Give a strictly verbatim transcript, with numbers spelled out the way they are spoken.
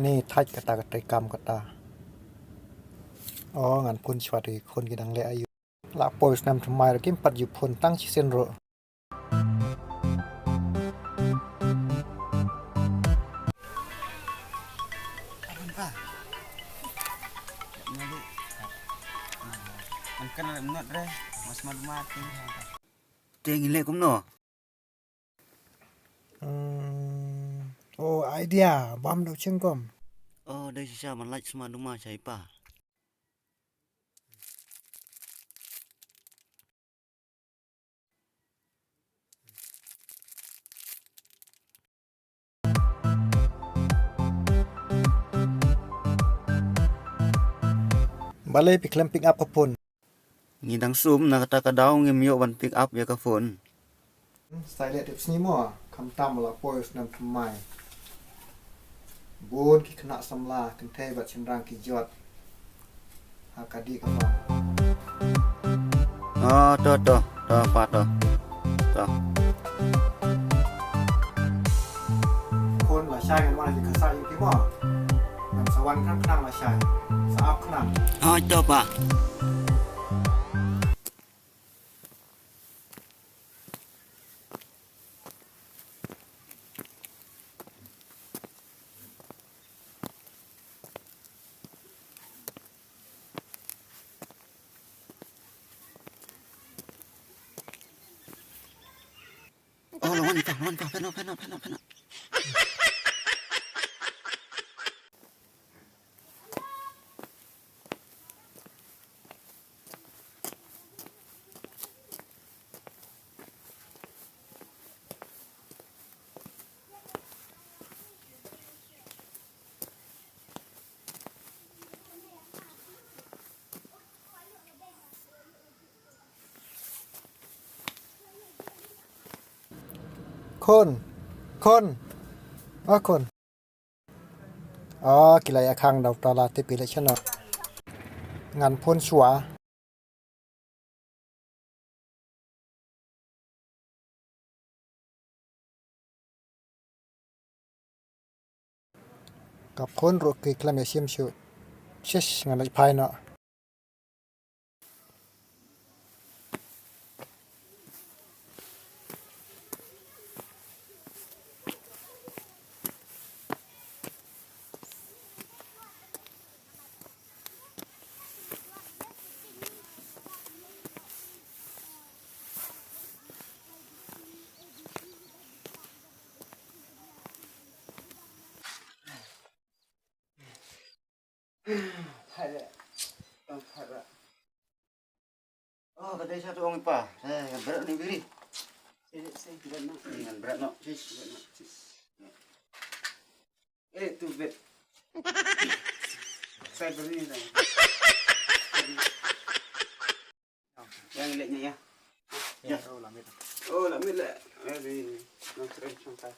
Ni thait kata ka treikam kata. O, ngan phone shuwa te ki khun ki dang leh aïu. La poi snem thymmai ruh kim pat ju phone tang shisien ruh. Te ngi leh kumno? Hmm. O, idea, bam dau chengkom. O, dei shisha, man lait sma duma shai pa. Balei phi khlem pick up ka phone? Ngi dang sum, na kata ka daw ngim ïoh ban pick up ïa ka phone. Sa leh tip sngi mo, khamtam la poi u snem thymmai. Bun ki khynnah samla kynthei bad shynrang ki jot ha ka dih ka bam. Ah, to, to, to, pa, to. To. Khun, lashai ngan wan ha ki kasa ïa phi mo. Ngan sa wan khnang khnang lashai. Sa ap khnang. Ah, to, pa. Oh, la wan ïa ka, la wan ïa ka, phet noh, phet noh, phet noh, phet noh. Khun, khun, a khun. Ah, ki la ïa khang da uta la tip ïa leh shano. Ngan phone shuwa. Ka phone ruh ki khlem ïa shim shuh. Shish, ngan leit phai noh. Oh, ka dei sa tu ong pa. Eh, ngan bret ni biri. Ngan bret no. Eh, tu bet. Sai beri ni dah. Yang lek ni ya. Ya. Oh, lamit. Oh, lamit lek. Eh, di. Nang sering sampai.